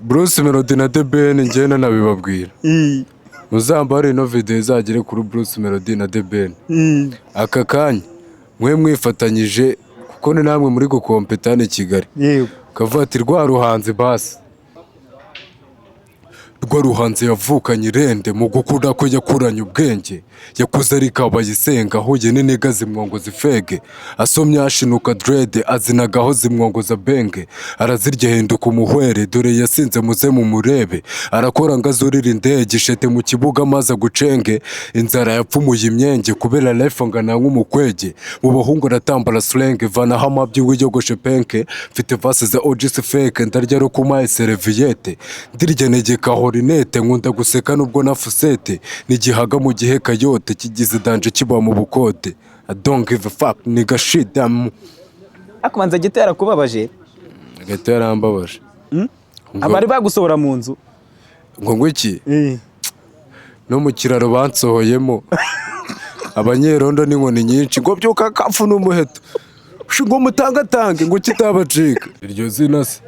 Bruce Melody na The Ben, njyewe nanabibabwira, muzambare ino video izagere kuri Bruce Melody na The Ben. Aka kanya mwe mwifatanyije, kuko ni namwe muri gukompeta hano i Kigali, ukavuga ati rwa ruhanzi, basi rwa ruhanzi yavukanye irende mu gukura kwe, yakuranye ubwenge, yakuze ariko abayisenga, ahuye n'iniga zimwongoza ifege, asomye ashinuka dread, azinagaho zimwongoza benge, arazirya hinduka umuhwere. Dore yasinze, muze mumurebe, arakora ngo azurire indege, ishete mu kibuga maze agucenge. Inzara yapfumuye imyenge kubera life angana nk'umukwege, mu bahungu aratambara slang, vanaho amabyi wiyogoshe penke. Mfite vase za OGs fake, ndarya rukumaye serviette, ndirya negeka horinete, nkunda guseka nubwo na fusete nigihaga mu gihe kayote kigize danger kiba mu bukote. I don't give a fuck, nigga, shit them. Ariko manza gito yarakubabaje. Gato yarambabaje. Abari bagusohora mu nzu. Ngo iki? No mu kiraro bansohoyemo abanyerondo n'inkoni nyinshi, ngo byuka kafu n'umuheto. Shi, ngo mutangatange ngo kitabacika iryo zina se.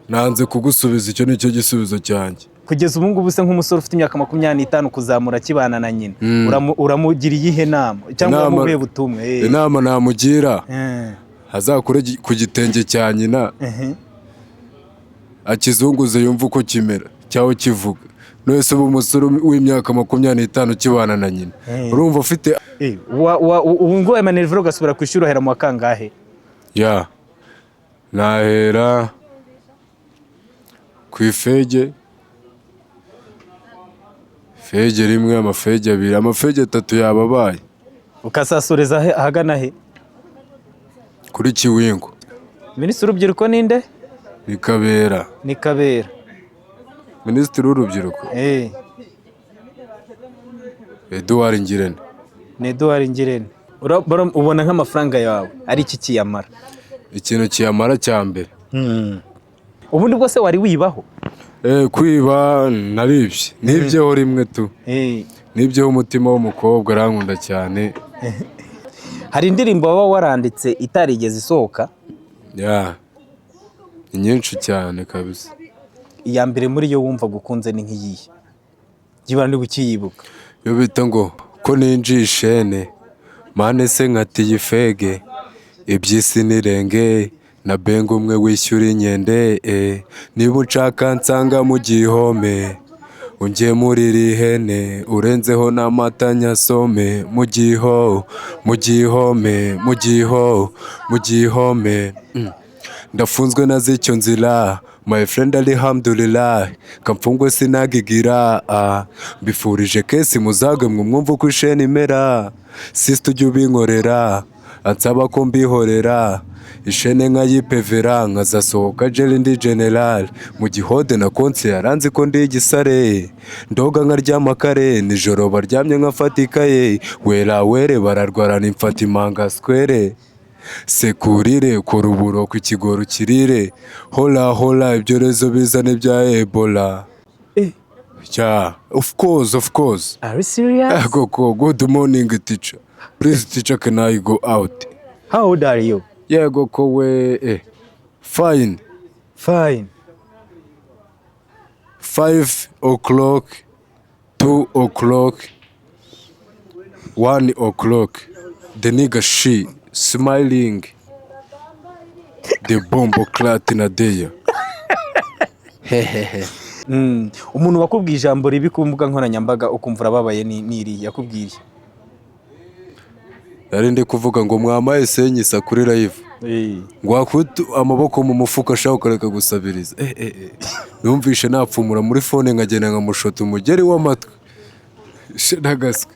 Nanze kugusubiza, icyo ni cyo gisubizo cyanjye. Kugeza ubu ngubu se, nk'umusore ufite imyaka 25 kuzamura akibana na nyina, uramugira iyihe nama cyangwa uramubuhe butumwa? Inama namugira, azakure ku gitenge cya nyina, akizunguze yumve uko kimera cyangwa kivuga. None uba umusore w'imyaka 25 ukibana na nyina, urumva ufite Ubu ngubu minerval ugasubira ku ishuri, uhera mu wa kangahe? Ya, nahera ku ifege, fege rimwe, amafege abiri, amafege atatu yaba abaye. Ukasasoreza ahagana he? Kuri Kiwingo. Minisitiri w'urubyiruko ninde? Ni Kabera. Ni Kabera. Minisitiri w'urubyiruko? Eduard Ngirente. Ni Eduard Ngirente. Ubona nk'amafaranga yawe ari iki kiyamara? Ikintu kiyamara cya mbere? Ubundi bwo se wari wibaho? Kwiba naribye, nibyeho rimwe tu. Nibyeho umutima w'umukobwa, arankunda cyane. Hari indirimbo waba waranditse itarigeze isohoka? Ya, ni nyinshi cyane kabisa. Iya mbere muri yo wumva gukunze ni nk'iyihe, byibura niba ukiyibuka? Iyo bita ngo ko ninjiye ishene mane se nkatiye ifege, iby'isi nirenge na benga umwe wishyura inkende, niba unshaka nsanga mu gihome, ungemurira ihene urenzeho n'amata nyasome mu giho, mu gihome, mu giho, mu gihome. Ndafunzwe na zicyo nzira, my friend, alhamdulillah, kamfungwe sinagigira, ah. Mbifurije kesi muzagwe mwe mwumva uko isheni imera. Sister ujya ubinkorera, ansaba ko mbihorera, ishene nkayipevera, nkazasohoka jeri ndi general mu gihode na konsi, yaranzi ko ndi igisare, ndoga nkaryama kare, nijoro baryamye nkafata ikaye, wera were bararwarana, imfata imanga square, sekurire kora uburoko ikigoro kirire, hola hola, ibyorezo bizana ibya Ebola. Yeah, of course, of course. Are you serious? Koko, good morning, teacher. Please, teacher, can I go out? How old are you? Yego ko we, fine. Fine. 5 o'clock, 2 o'clock, 1 o'clock. The nigga she smiling. The bombo clat na deya. Hehehe. Umuntu wakubwiye ijambo ribi ku mbuga nkoranyambaga ukumva urababaye ni irihe yakubwiye? Nari ndi kuvuga ngo mwamaye senyisa kuri live. Ngo wakute amaboko mu mufuka ashaka ukareka gusabiriza. Numvishe napfumura muri phone nkagenda nkamushota umugeri w'amatwi. She n'agaswi.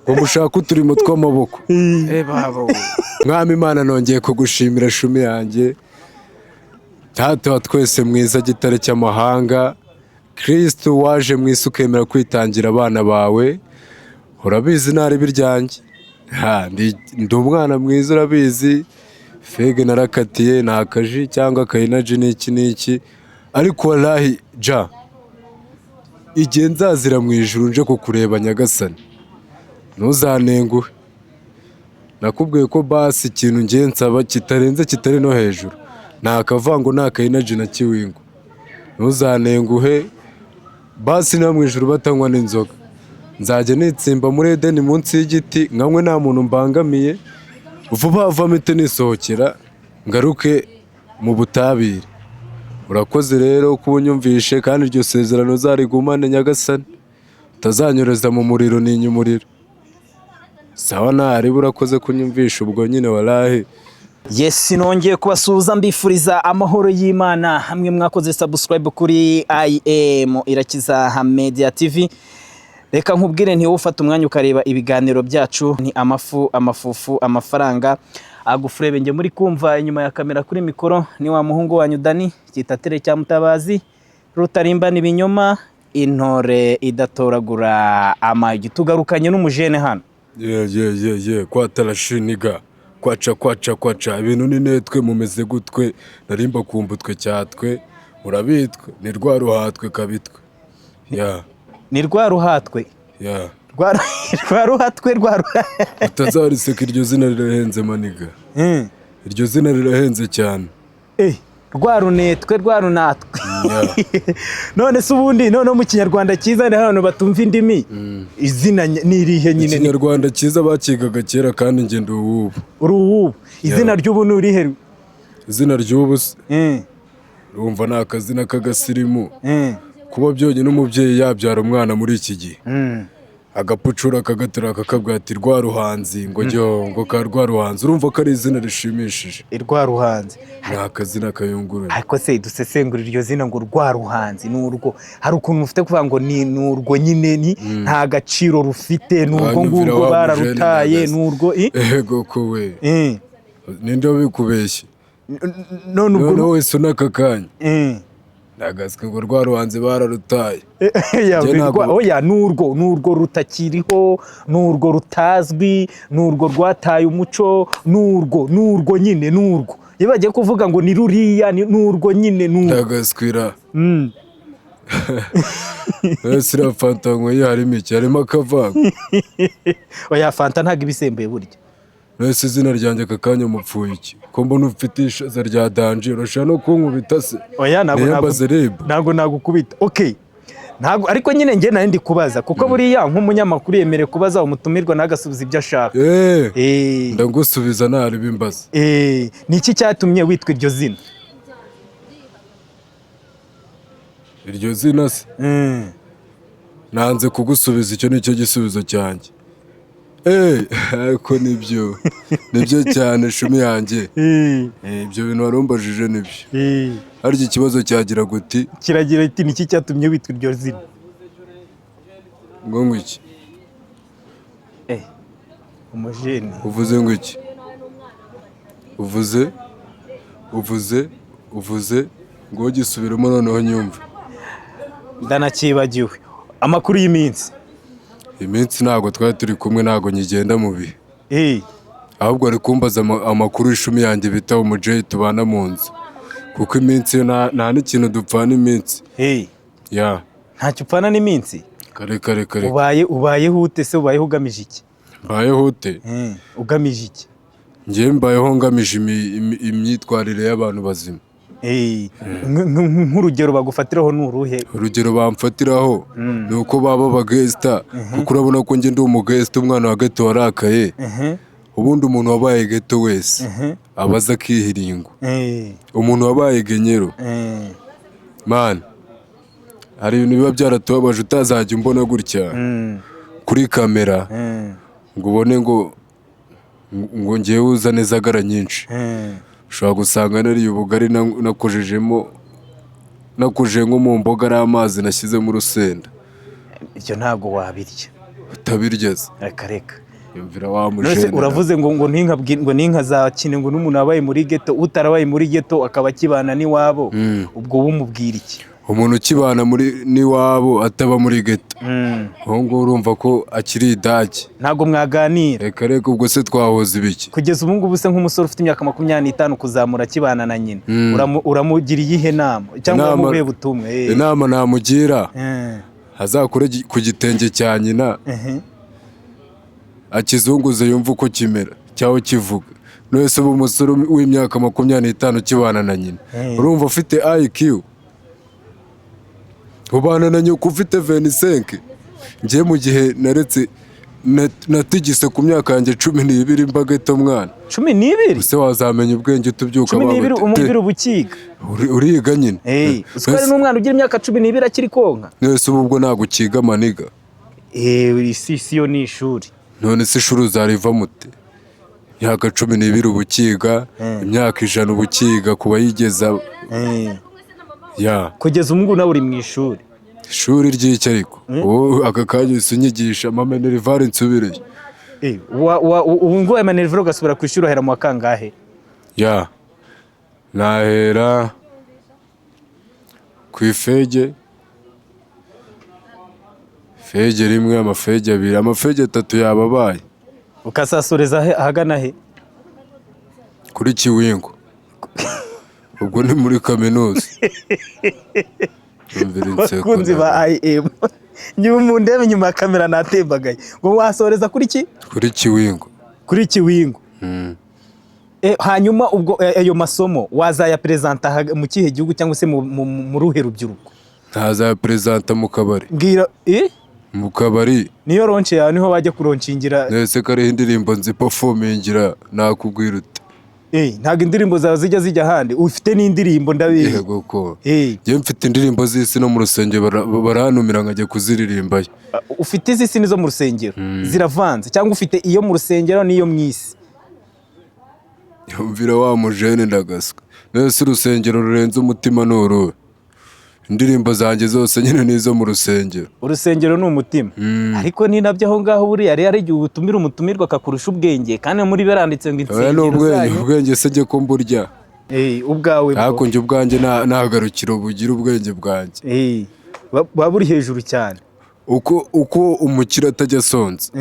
Ngo mushake uturimo tw'amaboko. Baba we. Mwami Imana, nongeye kugushimira shumi yanjye. Data wa twese mwiza, gitare cy'amahanga. Kristo waje mu isi ukemera kwitangira abana bawe. Urabizi ntaribi ryanjye. Ha, ndi umwana mwiza urabizi. Fege narakatiye ni akaji cyangwa akayinaji n'iki n'iki. Ariko wallahi ja, igihe nzazira mu ijuru nje kukureba Nyagasani, ntuzanenguhe. Nakubwiye ko basi ikintu ngiye nsaba kitarenze, kitari no hejuru, ni Nta kavango, nta kayinaji na kiwingo. Ntuzanenguhe basi no mu ijuru batanywa n'inzoga. Nzajya nitsimba muri Edeni munsi y'igiti, nkanywe nta muntu mbangamiye. Vuba vuba mpite nisohokera, ngaruke mu butabire. Urakoze rero kuba unyumvishe, kandi iryo sezerano uzarigumane, nyagasani, utazanyoreza mu muriro ninya umuriro. Sawa, ntariba, urakoze kunyumvisha ubwo nyine, walahi. Yes, nongeye kubasuhuza mbifuriza amahoro y'Imana. Hamwe mwakoze subscribe kuri IM Irakiza Media TV. Reka nkubwire, ntiwowe ufata umwanya ukareba ibiganiro byacu, ni amafu, amafufu, amafaranga agufurebe. Njye muri kumva inyuma ya kamera kuri mikoro ni wa muhungu wanyu Dani Kitatere cya Mutabazi Rutarimbana, ibinyoma, intore idatoragura amagi. Tugarukanye n'umujene hano. Ye ye ye ye, kwatarashiniga, kwaca kwaca kwaca, ibintu ni netwe, mumeze gutwe, narimba kumbutwe cyatwe, murabitwe, ni rwa ruhatwe kabitwe ya. Ni rwa ruhatwe. Ya. Rwa ruhatwe rwa Utazariseka, iryo zina rirahenze, my nigga. Iryo zina rirahenze cyane. Rwa runetwe, rwa runatwe. Ya. None se ubundi noneho mu Kinyarwanda cyiza, ni abantu batumva indimi, izina ni irihe nyine? Ikinyarwanda cyiza bakigaga kera, kandi njye ndi uw'ubu. Uri uwubu? Izina ry'ubu ni urihe? Izina ry'ubu se? Urumva ni akazina k'agasirimu. Kuba byonyine umubyeyi yabyara umwana muri iki gihe, agapucura, akagaterura, akakabwira ati rwa ruhanzi, ngo jyo ngo ka rwa ruhanzi, urumva ko ari izina rishimishije. Rwa ruhanzi. Ni akazina kayunguruye. Ariko se dusesengura iryo zina ngo rwa ruhanzi, ni urwo, hari ukuntu mufite kuvuga ngo ni urwo nyine, ni nta gaciro rufite, ni urwo Wanyumvira ngurwo wa bararutaye. mujene. Ni urwo Ego ko we. Ninde wabikubeshye? None ubwo Noneho wese unaka kanya nagaswe ngo rwa ruhanzi bararutaye. Ya, Njye oya, ni urwo rutakiriho, ni urwo rutazwi, ni urwo rwataye umuco, ni urwo nyine, ni urwo iyo bagiye kuvuga ngo ni ruriya, ni urwo nyine, ni urwo. Ndagaswira. Ese iriya fanta nyweye harimo iki? Harimo akavango? Oya, fanta ntabwo iba isembuye burya. Ese izina ryanjye aka kanya mupfuye iki, ko mbona ufite ishaza rya danger, urashaka no kunkubita se? Oya, ntabwo Niyambaze RIB. Ntabwo nagukubita, okay, ntabwo. Ariko nyine njye nari ndi kubaza, kuko buriya nk'umunyamakuru yemerewe kubaza umutumirwa nawe agasubiza ibyo ashaka. Ndagusubiza ntariba imbaza. Ni iki cyatumye witwa iryo zina? Iryo zina se? Nanze kugusubiza, icyo ni cyo gisubizo cyanjye. Ariko nibyo, nibyo cyane, shumi yanjye. Ibyo bintu warumbajije nibyo. Harya ikibazo cyagira guti? Kiragira iti: ni iki cyatumye witwa iryo zina? Ngo iki? Umujene. Uvuze ngo iki? Uvuze uvuze uvuze ngo gisubiremo noneho nyumve. Ndanakibagiwe. Amakuru y'iminsi? Iminsi ntabwo twari turi kumwe, ntabwo nkigenda mu bihe. Ahubwo ari kumbaza amakuru y'ishumi yanjye bita umujeyi tubana mu nzu, kuko iminsi yo nta n'ikintu dupfana iminsi. Ya. Ntacyo upfana n'iminsi? Kare kare kare. Ubayeho ute se? Ubayeho ugamije iki? Mbayeho ute? Ugamije iki? Njyewe mbayeho ngamije imyitwarire y'abantu bazima. Nk'urugero bagufatiraho ni uruhe? Urugero bamfatiraho ni uko baba abagangsta, kuko urabona ko njye ndi umugangsta, umwana wa gato warakaye. Ubundi umuntu wabaye ghetto wese aba azi akihiringwa. Umuntu wabaye genyero, man, hari ibintu biba byaratubabaje, utazajya umbona gutya kuri kamera ngo ubone ngo ngewe uzane zagara nyinshi. Ushobora gusanga nariye ubugari nakojejemo, nakojeje nko mu mboga, ari amazi nashyizemo urusenda. Ibyo ntabwo wabirya. Utabirya se? Reka reka. Yumvira wa None se mujene. uravuze ngo ngo ninka za kine, ngo n'umuntu wabaye muri ghetto, utarabaye muri ghetto akaba akibana n'iwabo, ubwo wumubwira iki? Umuntu ukibana muri n'iwabo ataba muri ghetto, uwo nguwo urumva ko akiri idage. Ntabwo mwaganira. Reka reka, ubwo se twahoza ibiki? Kugeza ubu ngubu se, nk'umusore ufite imyaka 25 kuzamura akibana na nyina, uramugira iyihe nama cyangwa uramubuhe butumwa? Inama namugira, azakure ku gitenge cya nyina, akizunguze yumve uko kimera cyangwa kivuga. None ubu umusore w'imyaka 25 ukibana na nyina, urumva ufite IQ? Ubana na nyoko ufite 25. Njye mu gihe naretse natigise ku myaka yanjye 12 mbaga mwana. 12? Ese wazamenya ubwenge utubyuka? 12, umubiri uba ukiga. Uriga nyine. Uzi ko hari n'umwana ugira imyaka 12 akiri konka? None ubu ubwo ntabwo ukiga, my nigga? Isi yo ni ishuri. None se ishuri uzarivamo ute? Imyaka 12 uba ukiga, imyaka 100 uba ukiga ku bayigeza ya. Kugeza ubu ngubu nawe uri mu ishuri. Ishuri ry'iki ariko? Wowe aka kanya uhise unyigisha amaminerval, nsubireyo. Ubu ngubu aya minerval ugasubira ku ishuri, uhera mu wa kangahe? Ya, nahera ku ifege, fege rimwe, amafege abiri, amafege atatu yaba abaye. Ukasasoreza ahagana he? Kuri Kiwingo, ubwo ni muri kaminuza. Yumvira inseko. Abakunzi ba IM, nyuma mu ndebe nyuma ya kamera natembagaye ngo wasoreza kuri ki? Kuri Kiwingo. Kuri Kiwingo. Hanyuma ubwo ayo masomo wazayaperezanta mu kihe gihugu cyangwa se mu ruhe rubyiruko? Ntazayaperezanta mu kabari. Mbwira, eh? Mu kabari. Niyo launch yawe, niho wajya kulaunchingira? Nese kariho indirimbo nziperformingira, nakubwira ute? Ntabwo indirimbo zawe zijya ahandi? Ufite n'indirimbo, ndabizi. Yego ko. Njye mfite indirimbo z'isi, no mu rusengero barantumira nkajya kuziririmbayo. Ufite iz'isi n'izo mu rusengero ziravanze, cyangwa ufite iyo mu rusengero n'iyo mu isi? Yumvira wa mujene, ndagaswa. Nese urusengero rurenze umutima ni uruhe? Indirimbo zanjye zose nyine ni izo mu rusengero. Urusengero ni umutima, ariko ni nabyo aho ngaho buriya rero hari igihe utumira umutumirwa akakurusha ubwenge, kandi muri baranditse ngo Oya, ni insengero ubwenge zanyu. Ubwenge se njye ko mburya? Ubwawe bwo. Ariko njye ubwanjye nta garukiro bugira ubwenge bwanjye. Buba buri hejuru cyane. Uko umukire atajya asonza,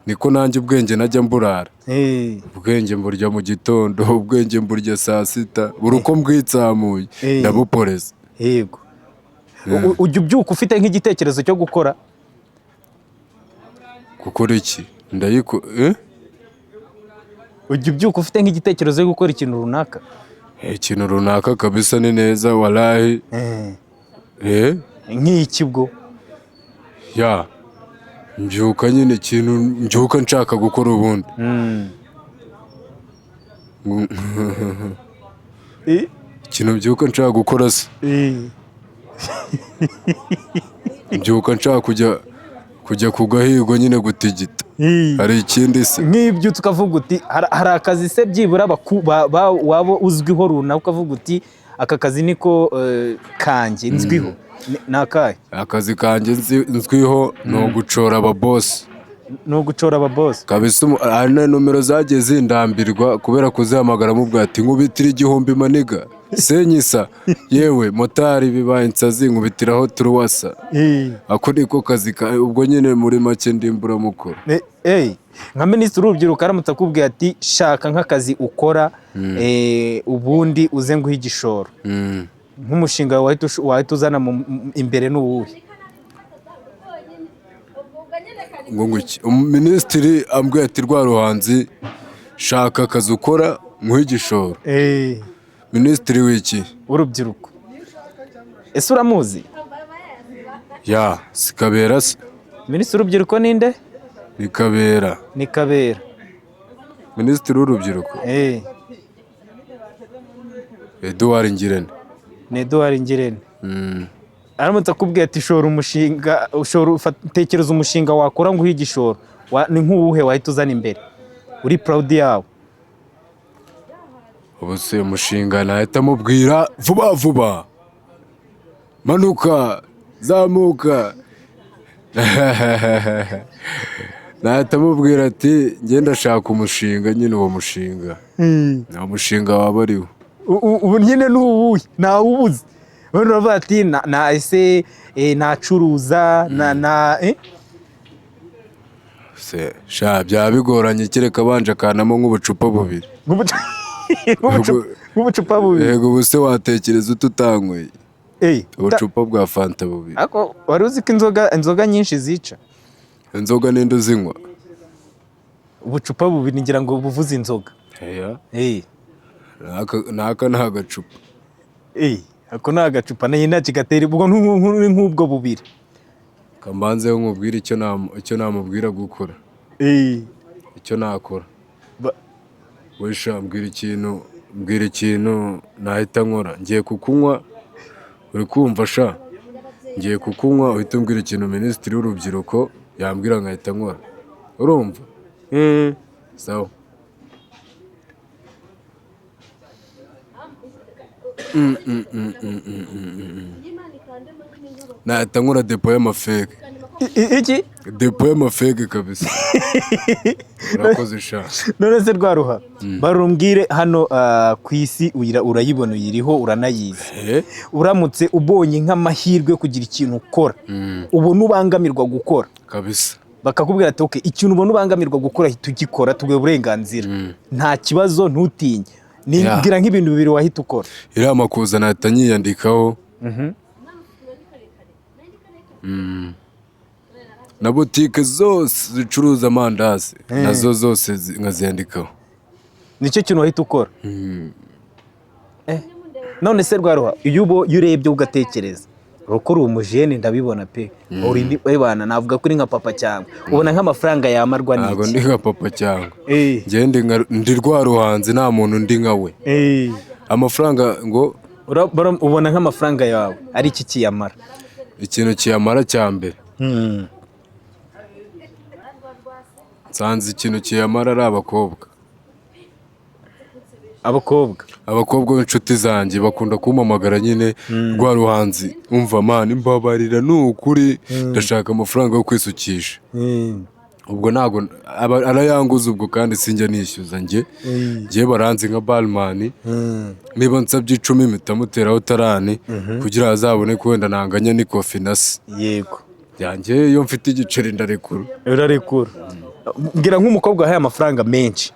niko nanjye ubwenge najya mburara. Ubwenge mburya mu gitondo, ubwenge mburya saa sita, buri uko mbwitsamuye ndabuporeza. Yego. Ujya ubyuka ufite nk'igitekerezo cyo gukora? Gukora iki? Ndayiko, eh? Ujya ubyuka ufite nk'igitekerezo cyo gukora ikintu runaka? Ikintu runaka kabisa, ni neza walahi. Nk'iki bwo? Ya, mbyuka nyine, ikintu mbyuka nshaka gukora ubundi, ikintu mbyuka nshaka gukora se, mbyuka nshaka kujya ku gahigo nyine, gutigita. Hari ikindi se? Nk'ibyo tukavuga uti hari akazi se byibura waba uzwiho runaka, ukavuga uti aka kazi niko kanjye nzwiho. Ni akahe? Akazi kanjye nzwiho ni ugucora ababosi. Ni ugucora ababosi? Kabisa. Hari na nomero zagiye zindambirwa kubera kuzihamagara mubwira ati nkubitira 1000, my nigga, senyisa yewe motari, bibaye insazi, nkubitiraho turuwasa. Ako niko kazi ka ubwo nyine, muri make ndi imburamukoro. Nka minisitiri w'urubyiruko aramutse akubwiye ati shaka nk'akazi ukora, ubundi uze nguhe igishoro, nk'umushinga wahita uzana imbere ni uwuhe? Ngo iki? Minisitiri ambwiye ati rwa ruhanzi, shaka akazi ukora nguhe igishoro, minisitiri w'iki? W'urubyiruko. Ese uramuzi? Ya, si Kabera se? Minisitiri w'urubyiruko ninde? Ni Kabera. Ni Kabera. Minisitiri w'urubyiruko, Edouard Ngirente. Ni Edouard Ngirente. Aramutse akubwiye ati shora umushinga, ushora tekereza umushinga wakora nguhe igishoro, ni nk'uwuhe wahita uzana imbere uri proud yawo? Ubu se umushinga nahita amubwira vuba vuba, manuka zamuka, nahita amubwira ati ngenda ashaka umushinga nyine, uwo mushinga nta mushinga waba ariwo. Ubu nyine ni uwuhe? Ntawubuze. Ubundi uravuga ati na ese nacuruza na? Se sha, byaba bigoranye, kereka abanje akanamo nk'ubucupa bubiri. Nk'ubucupa bubiri? Yego, ubu se watekereza ute utanyweye ubucupa bwa fanta bubiri? Ariko wari uzi ko inzoga nyinshi zica? Inzoga ninde uzinywa? Ubucupa bubiri ngira ngo buvuze inzoga. Eya. Eh. N'aka ni agacupa. Eh, ako ni agacupa nayo ntakigatera ubwo nk'ubwo bubiri. Kambanzeho nkubwire icyo namubwira gukora. Icyo nakora. We sha, mbwira ikintu nahita nkora. Ngiye kukunywa, uri kumva sha? Ngiye kukunywa, uhita umbwira ikintu minisitiri w'urubyiruko yambwira nkahita nkora. Urumva? Sawa. Nahita nkora depo y'amafege. Iki? Depo y'amafege kabisa. Urakoze sha. None se Rwaruha, barumbwire hano, ku isi urayibona, uyiriho, uranayizi. Eh? Uramutse ubonye nk'amahirwe yo kugira ikintu ukora ubona ubangamirwa gukora, Kabisa. bakakubwira ati: "Okay, ikintu ubona ubangamirwa gukora, hita ugikora, tuguhe uburenganzira, nta kibazo, ntutinye." Nibwira nk'ibintu bibiri wahita ukora. Iriya makuza nahita nyiyandikaho. Na butike zose zicuruza amandazi nazo zose nkaziyandikaho. Nicyo kintu wahita ukora. None se Rwaruha, iyo urebye ugatekereza uko uri umujene, ndabibona pe, uri bana, navuga ko uri nka papa, cyangwa ubona nk'amafaranga yamarwa Ntabwo n'iki? ndi nka papa cyangwa njye ndi rwa ruhanzi, nta muntu ndi nka we. Amafaranga ngo Ubona nk'amafaranga yawe ari iki kiyamara? Ikintu kiyamara cya mbere, nsanze ikintu kiyamara ari abakobwa. Abakobwa? Abakobwa b'inshuti zanjye bakunda kumpamagara nyine: "Rwa ruhanzi, umva man, mbabarira, ni ukuri ndashaka amafaranga yo kwisukisha." Ubwo ntabwo arayanguza ubwo, kandi sinjya nishyuza njye. Njye baranzi nka barman. Niba nsabye 10, mpita muteraho 30 kugira azabone ko wenda nanganya n'ikofi na se. Yanjye iyo mfite igiceri ndarekura. Urarekura. Mbwira nk'umukobwa wahaye amafaranga menshi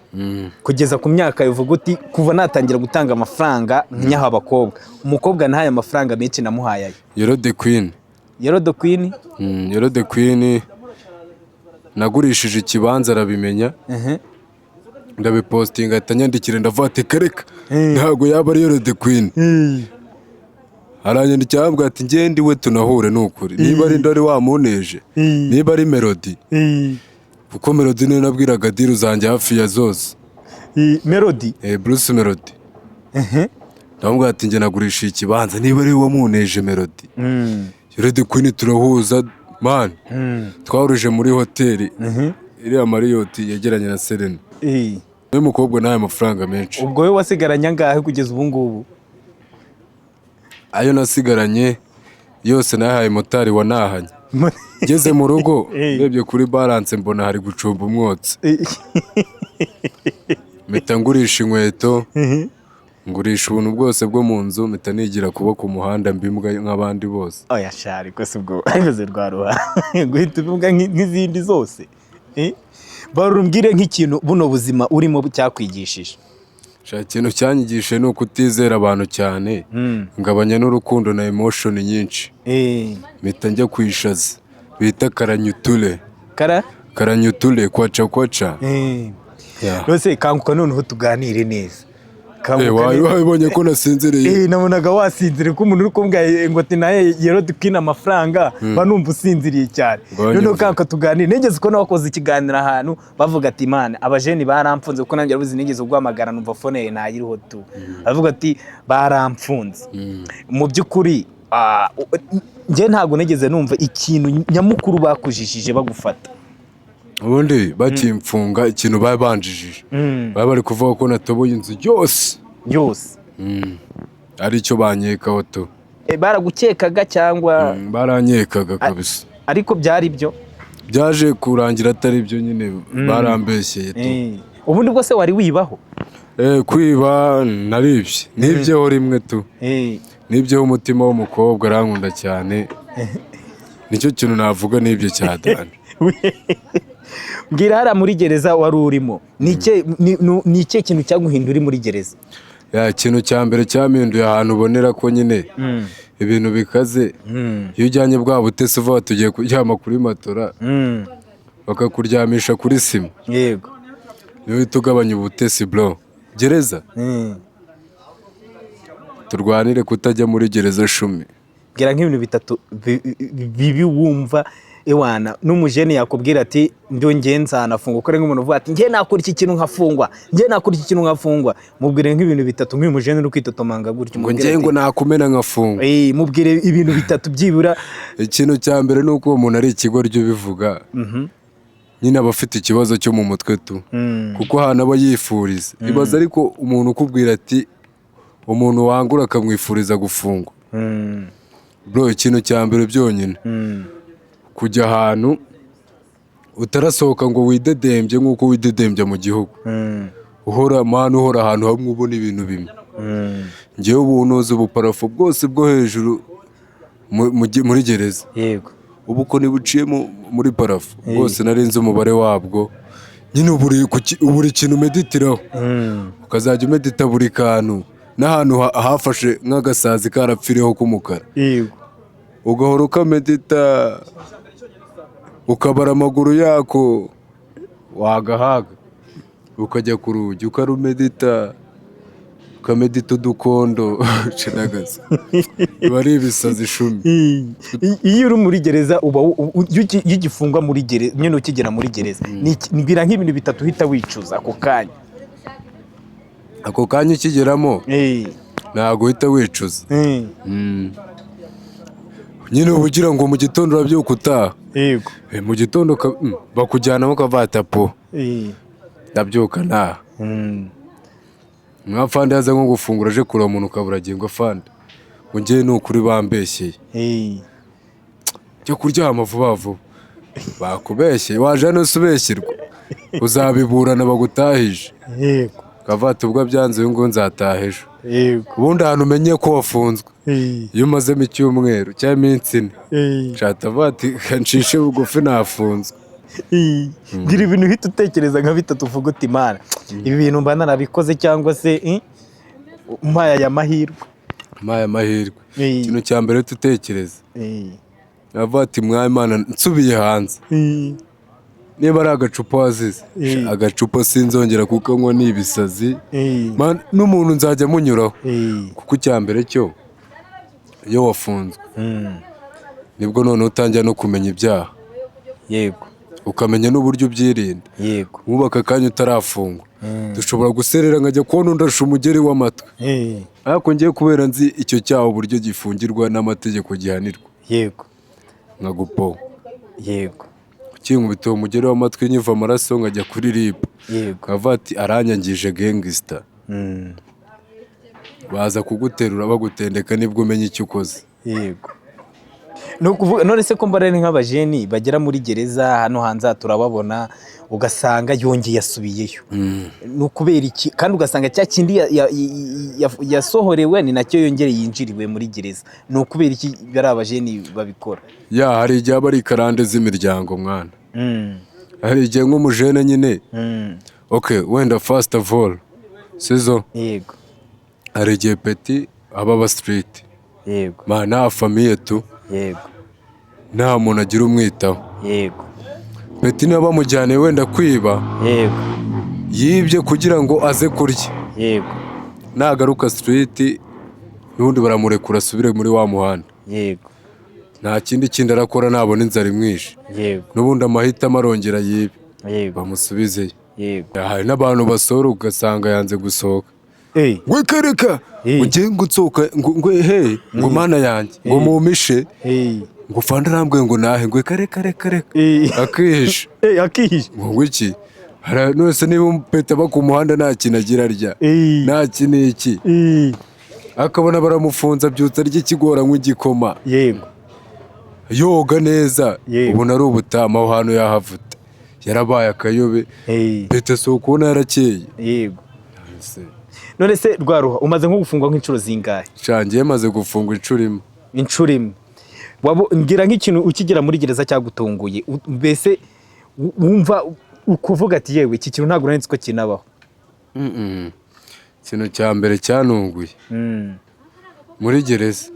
kugeza ku myaka, uvuga uti: "Kuva natangira gutanga amafaranga nyaha abakobwa, umukobwa nahaye amafaranga menshi namuhaye aya." Yero the Queen. Yero the Queen. Yero the Queen, nagurishije ikibanza arabimenya, ndabipostinga, ahita anyandikira. Ndavuga ati: "Kereka ntabwo yaba ari Yero the Queen." Aranyandikira, arambwira ati: "Ngende iwe tunahure, ni ukuri niba ari ndori wamuneje, niba ari Melody," kuko Melody niyo nabwiraga deal zanjye hafi ya zose. Melody? Eh, Bruce Melody. Ndamubwira ati: "Njye nagurishije ikibanza, niba ari wowe wamuneje Melody." Yero the Queen turahuza man, twahurije muri hoteli iriya Marriott yegeranye na Serena. Niwe mukobwa nahaye amafaranga menshi. Ubwo we wasigaranye angahe kugeza ubu ngubu? Ayo nasigaranye yose nayahaye motari wanahanye. Ngeze mu rugo, ndebye kuri balance, mbona hari gucumba umwotsi, mpita ngurisha inkweto, ngurisha ubuntu bwose bwo mu nzu, mpita nigira kuba ku muhanda, mbimbwa nk'abandi bose. Oya sha, ariko si ubwo bivuze Rwaruha guhita uvuga nk'izindi zose. Eh? Barumbwire nk'ikintu buno buzima urimo cyakwigishije. Sha, ikintu cyanyigishije ni ukutizera abantu cyane, ngabanya n'urukundo na emotion nyinshi. Mpita njya kwishaza bita karanyuture. Kara? Karanyuture, kwaca kwaca. Yeah. Rwose kanguka noneho tuganire neza. Kanguka neza. Wabibonye ko nasinziriye? Eh, nabonaga wasinziriye, ko umuntu uri kumbwira ngo ati naye yero dukina amafaranga, mba numva usinziriye cyane. Ngo Noneho nyumve. kanguka tuganire. Nigeze ko nawakoze ikiganiro ahantu bavuga ati: "Imana, abajeni baramfunze," kuko nanjye yarabuze, nigeze guhamagara numva phone ye ntayiriho tu. Avuga ati: "Baramfunze." Mu by'ukuri, njye ntabwo nigeze numva ikintu nyamukuru bakujijije bagufata. Ubundi bakimfunga, ikintu babanjijije, baba bari kuvuga ko natoboye inzu yose. Yose? Aricyo bankekaho tu. Eh, baragukekaga cyangwa? Barankekaga kabisa. Ariko byari byo? Byaje kurangira atari byo nyine, barambeshyeye tu. Eh, ubundi bwo se wari wibaho? Eh, kwiba naribye, nibyeho rimwe tu. Nibyeho umutima w'umukobwa, arankunda cyane, nicyo kintu navuga nibyo cya danger. Mbwira, hariya muri gereza wari urimo, ni ikihe kintu cyaguhinduye uri muri gereza? Ya, ikintu cya mbere cyampinduye, ahantu ubonera ko nyine ibintu bikaze, iyo ujyanye bwa butesi uvuga tugiye kuryama kuri matora, bakakuryamisha kuri sima, niyo uhita ugabanya ubutesi bro. Gereza, turwanire kutajya muri gereza shumi. Bwira nk'ibintu bitatu bibi wumva ewana n'umujene yakubwira ati ndio ngiye nzanafungwa, ukore nk'umuntu uvuga ati njye nakora iki kintu nkafungwa, njye nakora iki kintu nkafungwa. Mubwire nk'ibintu bitatu, nk'uyu mujene uri kwitotomanga gutyo. Ngo Mubwire ngiye ngo ati, nakumena nkafungwa. Mubwire ibintu bitatu byibura. Ikintu cya mbere ni uko uwo muntu ari ikigoryi ubivuga nyine, aba afite ikibazo cyo mu mutwe tu, kuko ahantu aba yifuriza ibaza. Ariko umuntu ukubwira ati umuntu wangura akamwifuriza gufungwa, bro, ikintu cya mbere byonyine, kujya ahantu utarasohoka ngo widedembye nk'uko widedembya mu gihugu, uhora mani, uhora ahantu hamwe, ubona ibintu bimwe. Ngewe ubu nuzi ubuparafo bwose bwo hejuru muri gereza, ubu ko buciye muri parafo bwose nari nzi umubare wabwo nyine. Buri kintu umeditiraho, ukazajya umedita buri kantu n'ahantu hafashe nk'agasazi karapfiriyeho k'umukara, ugahora ukamedita, ukabara amaguru yako, wagahaga ukajya ku rugi ukarumedita, ukamedita udukondo cenagaza. Biba ari ibisazi icumi. Iyo uri muri gereza uba iyo ugifungwa muri gereza nyine, ukigera muri gereza, mbwira nk'ibintu bitatu uhita wicuza ako kanya. Ako kanya ukigeramo, ntabwo uhita wicuza. Nyine uba ugira ngo mu gitondo urabyuka utaha. Mu gitondo bakujyanamo ukavata po, ndabyuka ntaha. Mwafande yaza nko gufungura aje kureba umuntu, ukabura agiye ngo afande, ngo ngewe ni ukuri bambeshyeye, jya kuryama vuba vuba. Bakubeshyeye, waje hano se ubeshyirwa? Uzabiburana bagutahije. Kavata ubwo byanze, uyu nguyu nzataha ejo. Ubundi ahantu umenye ko wafunzwe, iyo umazemo icyumweru cyangwa iminsi 4, nshata avuga ati ncishe bugufi, nafunzwe. Mbwira ibintu uhita utekereza nka bitatu, uvuga uti mana, ibi bintu mba narabikoze, cyangwa se mpaye aya mahirwe. Mpaye amahirwe, ikintu cya mbere uhita utekereza, avuga ati mwaye Imana, nsubiye hanze, niba ari agacupa wazize, agacupa sinzongera kukanywa, ni ibisazi. Man, n'umuntu nzajya munyuraho, kuko icya mbere cyo iyo wafunzwe nibwo noneho utangira no kumenya ibyaha, ukamenya n'uburyo ubyirinda. Wubaka akanya utarafungwa, dushobora guserera nkajya kubona undi arusha umugeri w'amatwi, ariko ngiye kubera nzi icyo cyaha uburyo gifungirwa n'amategeko gihanirwa, nkagupowa, ukinkubita uwo mugeri w'amatwi nyiva amaraso nkajya kuri RIB, nkavuga ati aranyangije gangster. Baza kuguterura bagutendeka, nibwo umenya icyo ukoze. Yego, ni ukuvuga none se ko mbona ari nk'abajeni bagera muri gereza, hano hanze aha turababona, ugasanga yongeye asubiyeyo, ni ukubera iki? Kandi ugasanga cya kindi yasohorewe ni nacyo yongere yinjiriwe muri gereza. Ni ukubera iki bari abajeni babikora? Ya, hari igihe aba ari karande z'imiryango mwana. Hari igihe nk'umujene nyine, ok, wenda first of all sizo, hari igihe petit aba aba street, ma nta famille tu, nta muntu agira umwitaho. Petit niba bamujyaniye wenda kwiba, yibye kugira ngo aze kurya, nagaruka street n'ubundi baramurekura asubire muri wa muhanda. Nta kindi kindi arakora, nabona inzara imwishe, n'ubundi amahitamo arongera yibe, bamusubizeyo. Hari n'abantu basohora ugasanga yanze gusohoka, ngo reka reka, ugiye ngo nsohoka, ngo he, ngo mana yanjye, ngo mumpishe, ngo fanda arambwiye ngo nahe, ngo reka reka reka reka, akihisha. Akihisha. Ngo iki? None niba umupeta aba ku muhanda nta kintu agira arya, nta iki n'iki, akabona baramufunze, abyutsa arya ikigora nk'igikoma, yoga neza, ubona ari ubutama, aho hantu yahavuta yarabaye akayobe. Peta si ukubona yarakeye. None se Rwaruha, umaze nko gufungwa nk'inshuro zingahe? Shangiye maze gufungwa inshuro imwe. Inshuro imwe. Mbwira nk'ikintu ukigera muri gereza cyagutunguye, mbese wumva ukuvuga ati yewe, iki kintu ntabwo nari nzi ko kinabaho. Ikintu cya mbere cyantunguye muri gereza,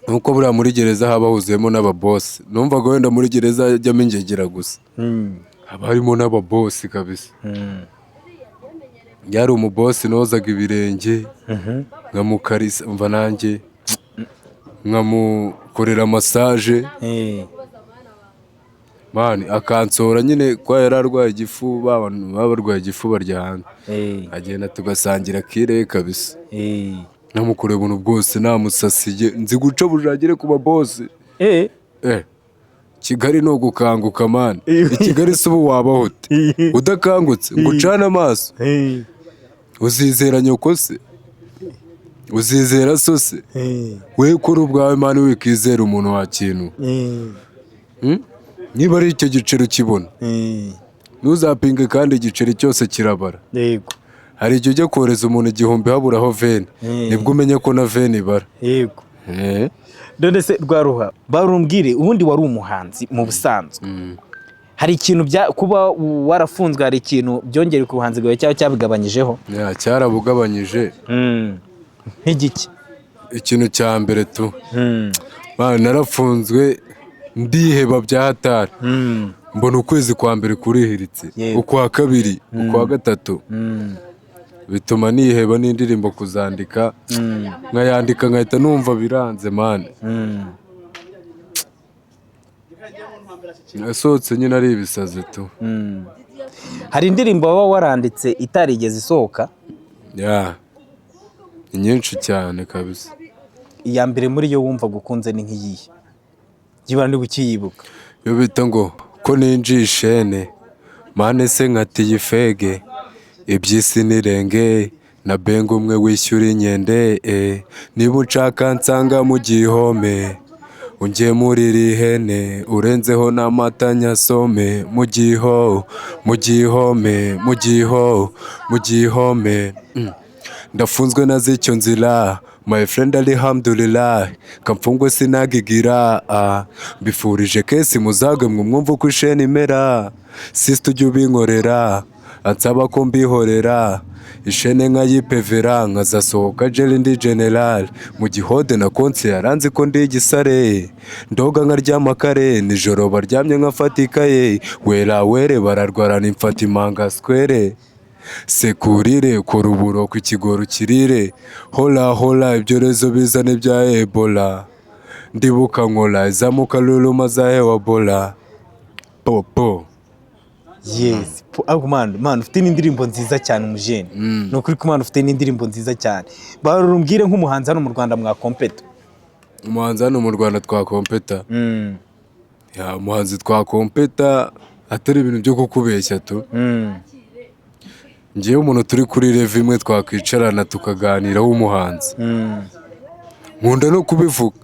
nuko buriya muri gereza haba huzuyemo n'ababosi. Numvaga wenda muri gereza hajyamo ingegera gusa. Haba harimo n'ababosi kabisa. Yari umubosi, nozaga ibirenge, nkamukarisa, mva nanjye nkamukorera massage. Man, akansora nyine ko yari arwaye igifu. Ba bantu baba barwaye igifu barya hanze. Agenda tugasangira kire kabisa. Namukoreye ubuntu bwose, namusasiye, nzi guca bujagere ku babosi. Kigali ni ugukanguka, man. I Kigali si ubu wabaho ute udakangutse ngo ucane amaso? Uzizera nyoko se? Uzizera so se? We kuri ubwawe, man, wikizera umuntu wa kintu. Niba ari icyo giceri ukibona, ntuzapinge, kandi igiceri cyose kirabara. Hari igihe ujya kohereza umuntu 1000 haburaho 20, nibwo umenya ko na 20 ibara. None se Rwaruha, barumbwire, ubundi wari umuhanzi mu busanzwe, hari ikintu bya kuba warafunzwe, hari ikintu byongereye ku buhanzi bwawe cyangwa cyabigabanyijeho? Yeah, cyarabugabanyije. Nk'igiki? Ikintu cya mbere tu, man, narafunzwe ndiheba bya hatari. Mbona ukwezi kwa mbere kurihiritse, ukwa kabiri, ukwa gatatu, bituma niheba n'indirimbo kuzandika, nkayandika nkahita numva biranze, man. Nasohotse nyine ari ibisazi tu. Hari indirimbo waba waranditse itarigeze isohoka? Yeah, ni nyinshi cyane kabisa. Iya mbere muri yo wumva gukunze ni nk'iyihe, byibura niba ukiyibuka? Iyo bita ngo ko ninjiye ishene, man, se nkatiye ifege, iby'isi nirenge na benga umwe wishyura inkende. Niba unshaka nsanga mu gihome, ungemurira ihene, urenzeho n'amata nyasome mu giho, mu gihome, mu giho, mu gihome. Ndafunzwe nazi icyo nzira, my friend, alhamdulillah, kamfungwe sinagigira. Ah. Mbifurije kesi muzagwe mwe mwumva uko isheni imera. Sister ujya ubinkorera, ansaba ko mbihorera, ishene nkayipevera, nkazasohoka jeri ndi general mu gihode na konsi yaranzi ko ndi igisare, ndoga nkaryama kare, nijoro baryamye nkafata ikaye, wera were bararwarana, imfata imanga square sekurire, kora uburoko ikigoro kirire, hola hola, ibyorezo bizana ibya Ebola, ndibuka nkora izamuka luluma za hewa bola popo. Yes. Ariko man, man, ufite n'indirimbo nziza cyane, umujene. Ni ukuri ko, man, ufite n'indirimbo nziza cyane. Barumbwire nk'umuhanzi hano mu Rwanda mwakompeta. Umuhanzi hano mu Rwanda twakompeta? Yeah, umuhanzi twakompeta, atari ibintu byo kukubeshya tu, ngewe umuntu turi kuri level imwe twakwicarana tukaganira w'umuhanzi, nkunda no kubivuga,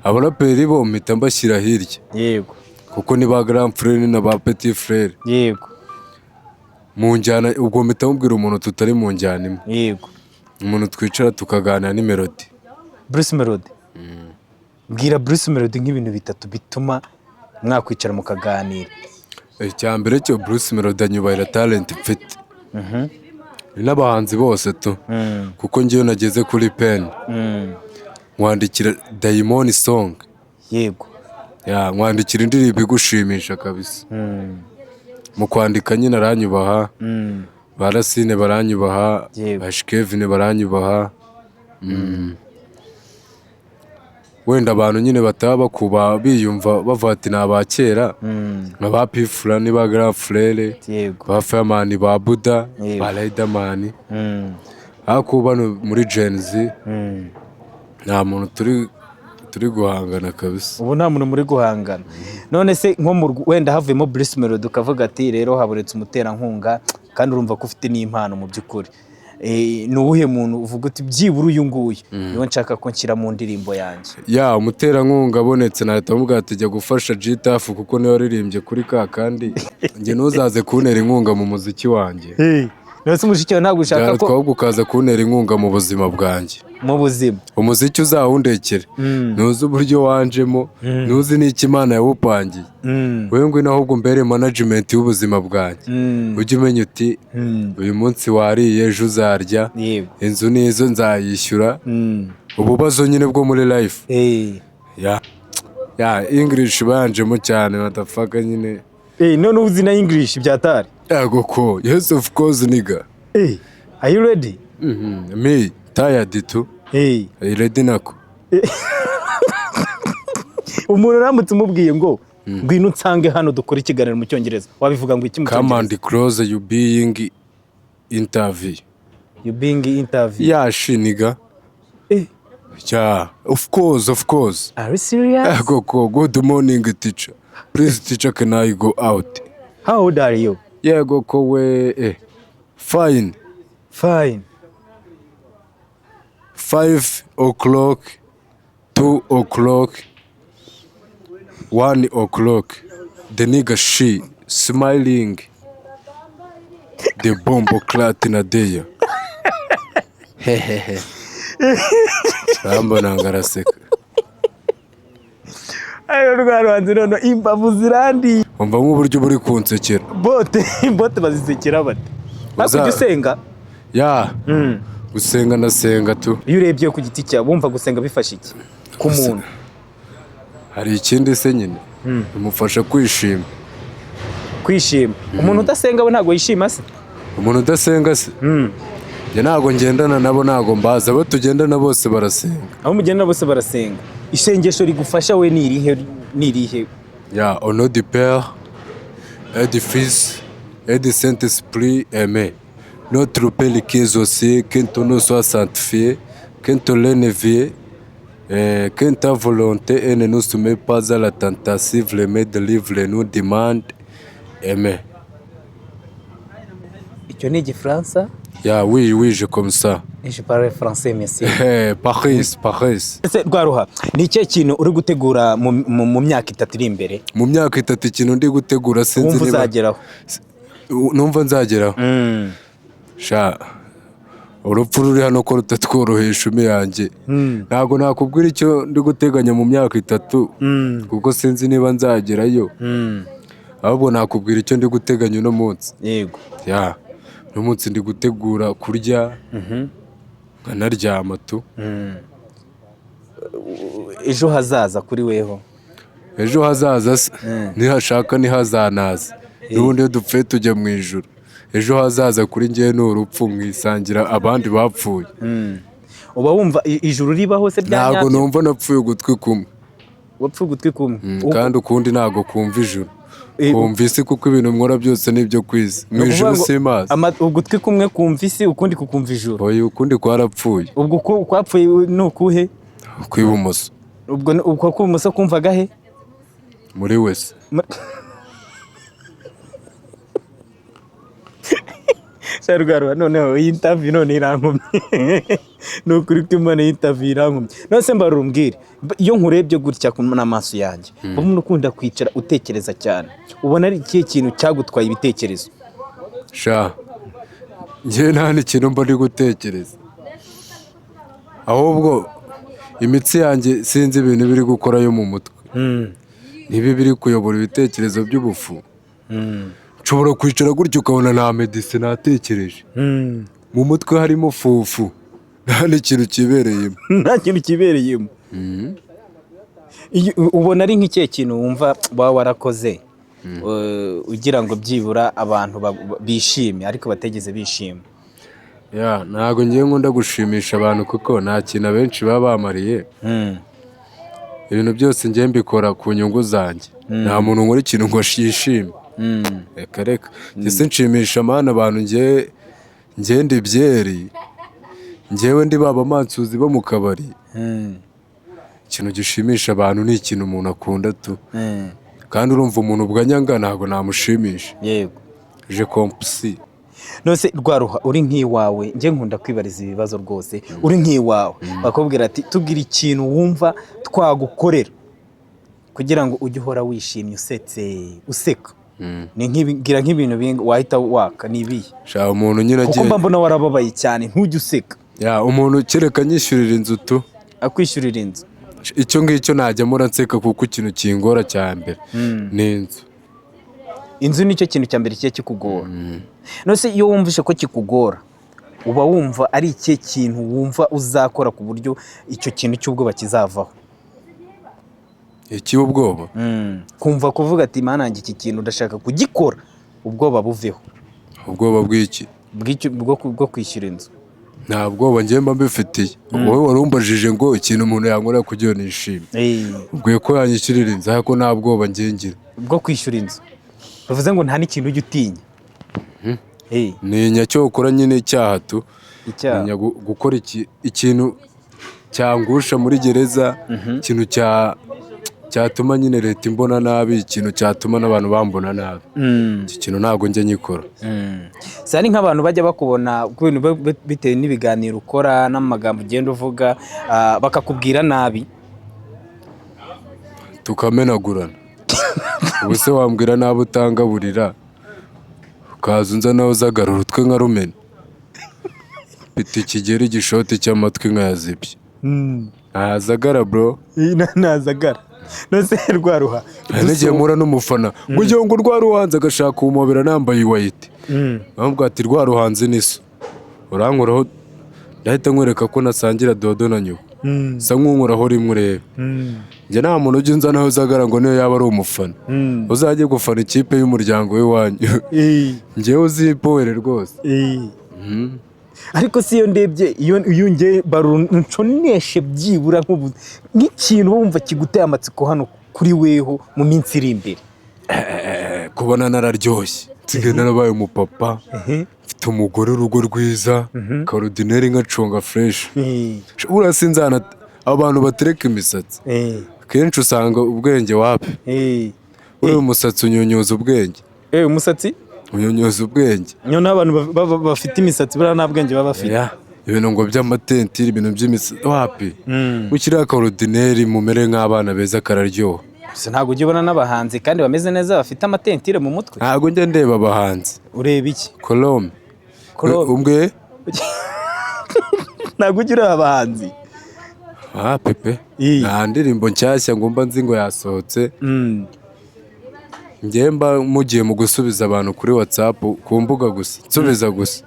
abaraperi bo mpita mbashyira hirya, kuko ni ba grand frère na ba petit frère mu njyana. Ubwo mpita mubwira umuntu tutari mu njyana imwe, umuntu twicara tukaganira ni Melody. Bruce Melody. Bwira Bruce Melody nk'ibintu bitatu bituma mwakwicara mukaganira. Icya mbere cyo, Bruce Melody anyubahira talent mfite. Ni n'abahanzi bose tu, kuko ngewe nageze kuri pen, nkwandikira Diamond song. Yeah, nkwandikira indirimbo igushimisha kabisa. Mu kwandika nyine aranyubaha, ba Racine baranyubaha, ba Shikevin baranyubaha. Wenda abantu nyine bataba bakuba biyumva bavuga ati ni aba kera, nka ba Pifura ni ba Grand Frere, ba Fireman, ba Buda, ba Riderman. Ariko bano muri Gen Z nta muntu turi guhangana kabisa. Ubu nta muntu muri guhangana. None se nko mu wenda havuyemo Bruce Melody, ukavuga ati rero habonetse umuterankunga, kandi urumva ko ufite n'impano mu by'ukuri, ni uwuhe muntu uvuga uti byibura uyu nguyu niwe nshaka ko nshyira mu ndirimbo yanjye? Yeah, umuterankunga abonetse nahita amubwira ati jya gufasha G-Taff, kuko niwe waririmbye kuri ka kandi njye ntuzaze kuntera inkunga mu muziki wanjye. None se umushiki wawe ntabwo ushaka ko Ahubwo ukaza kuntera inkunga mu buzima bwanjye. Mu buzima. Umuziki uzawundekere, ntuzi uburyo wanjemo, ntuzi n'icyo Imana yawupangiye. Wowe ngwino ahubwo mbere management y'ubuzima bwanjye, ujye umenya uti uyu munsi wariye, ejo uzarya, inzu n'izo nzayishyura, ububazo nyine bwo muri life. Yeah, English banjemo cyane, motherfucker nyine. None uzi na English byatari? Yego ko, yes, of course, nigga. Are you ready? Me tired too. Ready nako. Umuntu uramutse umubwiye ngo ngwino unsange hano dukore ikiganiro mu Cyongereza, wabivuga ngo iki mu Come Cyongereza? and close, you being interview. You being interview? Yeah, shi nigga. Yeah, of course, of course. Are you serious? Yego ko, good morning, teacher. Please, teacher, can I go out? How old are you? Yego ko we, fine. Fine. 5 o'clock, 2 o'clock, 1 o'clock. The nigga she smiling. The bombo clat na deya. Hehehe. Arambona ngo araseka. Ayo rwaruhanze, none imbavu zirandiye. Umva nk'uburyo buri kunsekera. Bote bote bazisekera bate? Ariko ujya usenga? Yeah, gusenga ndasenga tu. Iyo urebye ku giti cyawe, wumva gusenga bifasha iki ku muntu? Hari ikindi se nyine? Bimufasha kwishima. Kwishima. Umuntu udasenga we ntabwo yishima se? Umuntu udasenga se? Njye ntabwo ngendana nabo, ntabwo mbazi. Abo tugendana bose barasenga. Aho mugenda bose barasenga. Isengesho rigufasha we ni irihe, ni irihe? Yeah, au nom du Père et du Fils et du Saint-Esprit, amen. Notre Père qui es aux cieux, que ton nom soit sanctifié, que ton règne vienne, que ta volonté et ne nous soumets pas à la tentation, mais délivre-nous du mal. Amen. Icyo ni Igifaransa? Yeah, oui, je comme ça. Je parle français, monsieur. Eh, Paris, Paris. Ese Rwaruha, ni ikihe kintu uri gutegura mu myaka 3 iri imbere? Mu myaka 3 ikintu ndi gutegura, sinzi Wumva niba uzageraho? Numva nzageraho. Sha, urupfu ruri hano ko rutatworoheye, ishumi yanjye. Ntabwo nakubwira icyo ndi guteganya mu myaka 3 kuko sinzi niba nzagerayo. Ahubwo nakubwira icyo ndi guteganya uno munsi. Yeah, uno munsi ndi gutegura kurya nkanaryama tu. Ejo hazaza kuri weho? Ejo hazaza se, nihashaka nihazanaza, n'ubundi iyo dupfuye tujya mu ijuru. Ejo hazaza kuri njyewe ni urupfu, nkisangira abandi bapfuye. Uba wumva ijuru ribaho se bya Ntabwo nyabyo? numva, napfuye ugutwi kumwe. Wapfuye ugutwi kumwe? Kandi ukundi ntabwo kumva ijuru, kumva isi, kuko ibintu nkora byose ni ibyo ku isi. Mu Ni ukuvuga ijuru ngo simazi. Ugutwi kumwe kumva isi, ukundi kukumva ijuru? Oya, ukundi kwarapfuye. Ubwo uko kwapfuye ni ukuhe? Kw'ibumoso. Ubwo ubwo kw'ibumoso kumvaga he? Muri wese. Sharwarwa, noneho iyi interview none irankomye, ni ukuri kw'Imana, iyi interview irankomye. None se mbarura umbwire, iyo nkurebye gutya n'amaso yanjye, mbona ukunda kwicara utekereza cyane. Ubona ari ikihe kintu cyagutwaye ibitekerezo? Sha, njyewe nta n'ikintu mba ndi gutekereza, ahubwo imitsi yanjye sinzi ibintu biri gukora yo mu mutwe, niba biri kuyobora ibitekerezo by'ubufu. Nshobora kwicara gutya ukabona nta medisi natekereje, mu mutwe harimo fufu, nta n'ikintu kibereyemo. Nta kintu kibereyemo. Ubona ari nk'ikihe kintu wumva waba warakoze ugira ngo byibura abantu bishime, ariko batigeze bishima? Yeah, ntabwo ngiye nkunda gushimisha abantu kuko nta kintu abenshi baba bamariye. Ibintu byose ngiye mbikora ku nyungu zanjye. Nta muntu nkora ikintu ngo yishime. Reka reka, njye sinshimisha man abantu. Ngiye ngenda ibyeri, ngewe ndi baba mansuzi bo mu kabari. Ikintu gishimisha abantu ni ikintu umuntu akunda tu. Kandi urumva umuntu ubwo anyanga ntabwo namushimisha. Je compsi. Nose Rwaruha, uri nk'iwawe, njye nkunda kwibariza ibibazo rwose, uri nk'iwawe bakubwira ati tubwire ikintu wumva twagukorera kugira ngo ujye uhora wishimye, usetse, useka, ni nk'ibi, nk'ibintu wahita waka, ni ibihe? Sha, umuntu nyine Kuko agiye mba mbona warababaye cyane, ntujye useka. Yeah, umuntu kereka anyishyurira inzu tu. Akwishyurira inzu? Icyo ngicyo najya nseka, kuko ikintu kingora cya mbere ni inzu. Inzu nicyo kintu cya mbere kigiye kikugora. Nose iyo wumvise ko kikugora, uba wumva ari ikihe kintu wumva uzakora ku buryo icyo kintu cy'ubwoba kizavaho? Iki, ubwoba? Kumva kuvuga ati: "Mana yanjye, iki kintu ndashaka kugikora," ubwoba buveho. Ubwoba bw'iki? Bwo kwishyura inzu. Nta bwoba njye mba mbifitiye. Wowe warumbajije ngo ikintu umuntu yankorera kugira ngo nishime. Ubwiye ko yanyishyurira inzu, ariko nta bwoba njye ngira. Bwo kwishyura inzu, bivuze ngo nta n'ikintu ujya utinya. Ntinya cyo gukora nyine icyaha tu. Icyaha. Ntinya gukora ikintu cyangusha muri gereza, ikintu cyatuma nyine leta imbona nabi, ikintu cyatuma n'abantu bambona nabi. Iki kintu ntabwo njya nyikora. Si hari nk'abantu bajya bakubona ku bintu bitewe n'ibiganiro ukora n'amagambo ugenda uvuga, bakakubwira nabi? Tukamenagurana. Ubu se wambwira nabi utangaburira, ukaza unza nawe uzagarura utwe nka rumena, mfite ikigeri, igishoti cy'amatwi nkayazibye, ntazagara bro. Ntazagara nose rwaruha. Hari n'igihe mpura n'umufana ngo ugira ngo rwa ruhanzi, agashaka kumobera nambaye iwayiti, bamubwira ati: "Rwa ruhanzi ni so, urankuraho ndahita nkwereka ko nasangira dodo na nyoko, sa nk'unkuraho rimwe urebe." Njye nta muntu ujya unzanaho uzagara ngo niyo yaba ari umufana. Uzajye gufana ikipe y'umuryango w'iwanyu, njyewe uzipowere rwose. Ariko si iyo ndebye, iyo ngiye barunconeshe byibura nk'ubu nk'ikintu wumva kiguteye amatsiko hano kuri weho mu minsi iri imbere? Kubona nararyoshye, nsigaye narabaye umupapa, mfite umugore, urugo rwiza, karudineri nkacunga fresh. Buriya sinzana abantu batereka imisatsi, kenshi usanga ubwenge wapi. Uriya umusatsi unyunyuza ubwenge. Umusatsi? Unyunyuza ubwenge. Niyo n'abantu bafite imisatsi buriya nta bwenge baba bafite. Ya, ibintu ngo by'amatentire, ibintu by'imisatsi wapi. Ushyiraho akarudineri mumere nk'abana beza, kararyoha. Gusa ntabwo ujya ubona n'abahanzi kandi bameze neza bafite amatentire mu mutwe? Ntabwo njya ndeba abahanzi. Ureba iki? Colombe. Colombe. Umbwe. Ntabwo ujya ureba abahanzi? Ah pepe. Nta ndirimbo nshyashya ngo mba nzi ngo yasohotse. Njyewe mba mugiye mu gusubiza abantu kuri WhatsApp, ku mbuga gusa, nsubiza gusa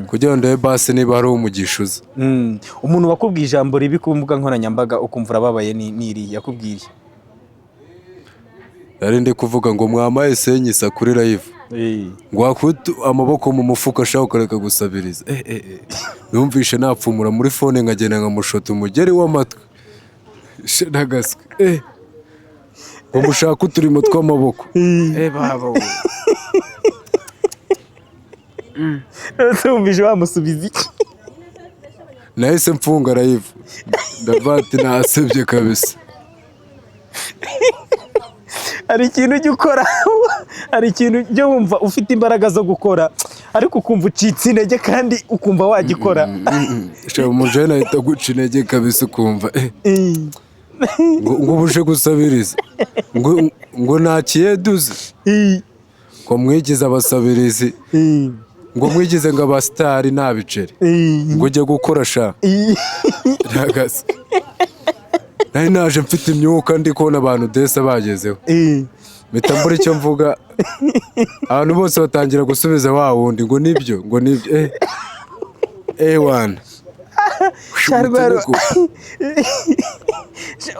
kugira ngo ndebe basi niba hari umugisha uza. Umuntu wakubwiye ijambo ribi ku mbuga nkoranyambaga ukumva urababaye ni irihe yakubwiye? Nari ndi kuvuga ngo mwamaye senyisa kuri live, ngo wakute amaboko mu mufuka ashaka ukareka gusabiriza. Numvishe napfumura muri phone nkagenda nkamushota umugeri w'amatwi. She n'agaswi, ngo mushake uturimo tw'amaboko, baba we. Ese wumvise wamusubiza iki? Nahise mfunga live, ndavuga ati nasebye kabisa. Hari ikintu ujya ukora, hari ikintu ujya wumva ufite imbaraga zo gukora ariko ukumva ucitse intege kandi ukumva wagikora? Shaba umujene ahita aguca intege kabisa, ukumva ngo ubuje gusabiriza, ngo nta kiyeduzi, ngo mwigize abasabirizi, ngo mwigize ngo abasitari nta biceri, ngo ujye gukora sha. Ntagaze nari naje mfite imyuka, ndi kubona abantu desa bagezeho, mpita mbura icyo mvuga. Abantu bose batangira gusubiza wa wundi ngo nibyo, ngo nibyo, wana. Cyarwaro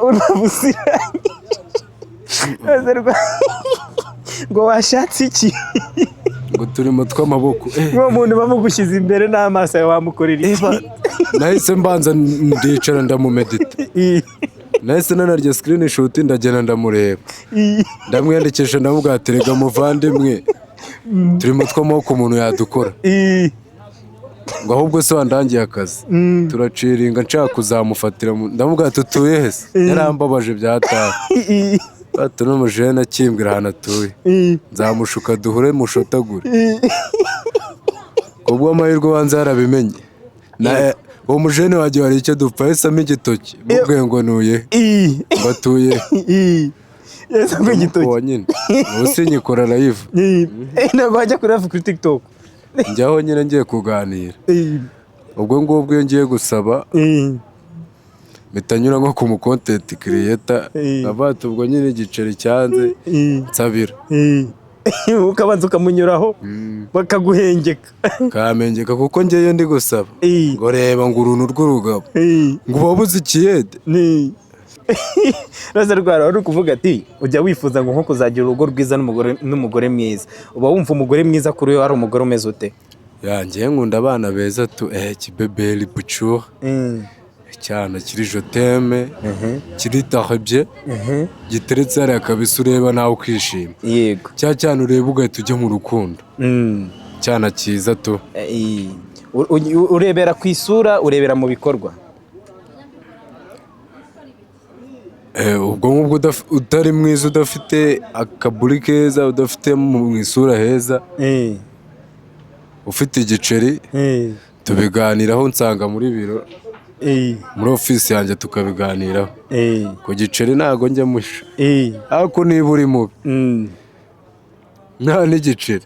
urabusiranye ngo washatse iki? Ngo turimo tw'amaboko. Uwo muntu bamugushyize imbere n'amaso yawe wamukorera iki? Nahise mbanza ndicara ndamumedita. Nahise nanarya screenshot, ndagenda ndamureba, ndamwiyandikisha, ndamubwira ati: "Rega muvandimwe, turimo tw'amaboko umuntu yadukora." Ngo ahubwo se wandangiye akazi turaciringa, nshaka kuzamufatira ndamubwira ati: "Utuye he se?" Yarambabaje byataha ati n'umujene akimbwira ahantu atuye, nzamushuka duhure mushotagure. Kubw'amahirwe ubanza yarabimenye. Uwo mujene wanjye hari icyo dupfa, yahise ampa igitoki, mubwiye ngo ntuye, ngo atuye. Yahise aguha igitoki? Uwo nyine ubu sinyikora live. Ntabwo wajya kuri live kuri TikTok? Njyaho nyine ngiye kuganira. Ubwo ngubwo iyo ngiye gusaba mpita nyura nko ku mu content creator, nkavuga ati ubwo nyine igiceri cyanze, nsabira. Ukabanza ukamunyuraho bakaguhengeka? Kamengeka, kuko ngeyo ndi gusaba ngo reba ngo uruntu rw'urugabo ngo uba buze ikiyede. Roza rwara wari ukuvuga ati ujya wifuza ngo nko kuzagira urugo rwiza n'umugore mwiza. Uba wumva umugore mwiza kuri we ari umugore umeze ute? Yanjye nkunda abana beza tu, kibeberi bucura, icyana kiri je t'aime, kiri tarebye, giteretse hariya kabisa, ureba nawe ukishima. Cya cyana ureba ugahita ujya mu rukundo. Cyana cyiza tu. Urebera ku isura, urebera mu bikorwa? Ubwo ngubwo utari mwiza, udafite akaburi keza, udafite mu isura heza, ufite igiceri, tubiganiraho. Nsanga muri biro, muri ofisi yanjye, tukabiganiraho. Ku giceri ntabwo njya musha, ariko niba uri mubi nta n'igiceri,